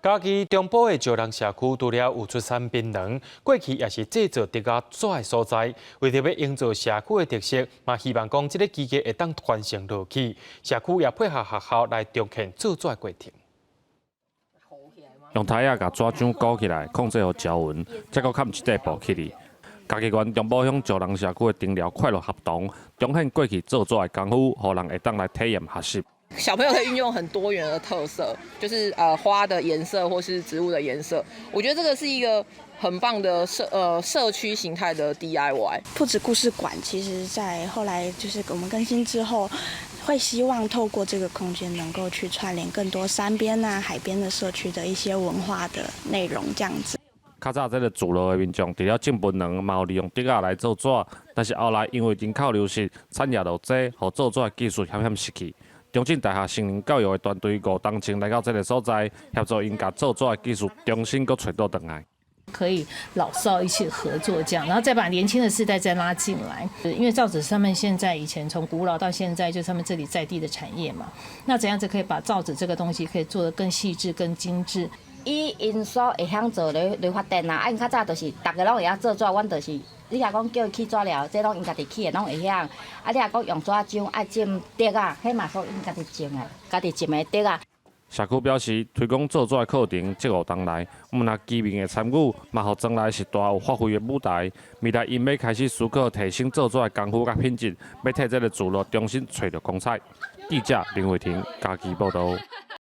嘉義中部的石龍社區除了有出產檳榔，過去也是製造竹仔紙的所在。為著欲營造社區的特色，嘛希望講這个技藝會當傳承落去。社區也配合學校來重現做紙的過程。用台仔共紙漿裹起來，控制予均勻，才閣崁一塊布起去。嘉義縣中埔鄉石龍社區的中寮快樂學堂，重現過去做紙的功夫，予人會當來體驗學習。小朋友可以運用很多元的特色，就是花的顏色或是植物的顏色，我覺得這個是一個很棒的社區形態的 DIY。朴紙故事館其實在後來就是我們更新之後，會希望透過這個空間能夠去串聯更多山邊啊、海邊的社區的一些文化的內容，這樣子。較早這个聚落的民眾，除了種檳榔，嘛有利用竹仔來做紙，但是後來因為人口流失、產業落濟，予做紙的技術險險失去。中正大學成人教育的團隊5冬前來到這个所在，協助𪜶共做紙的技術重新閣揣倒轉來。可以老少一起合作，這樣，然後再把年輕的世代再拉進來。因為造紙他們現在以前從古老到現在，就是他們這裡在地的產業嘛。那怎樣子可以把造紙這個東西可以做得更細緻、更精緻？伊𪜶所會曉做咧來發展啊！啊，𪜶較早就是逐个攏會曉做紙，阮就是你若講叫伊起紙寮，這攏𪜶家己起的，攏會曉。啊，你若講用紙漿愛種竹仔，彼嘛屬𪜶家己種的，家己種的竹仔。社區表示，推廣做紙的課程這5冬來，毋但居民會參與，嘛予將來世代有發揮的舞台。未來𪜶欲開始思考提升做紙的功夫佮品質，欲替這个聚落重新揣著光彩。記者林慧婷嘉義報導。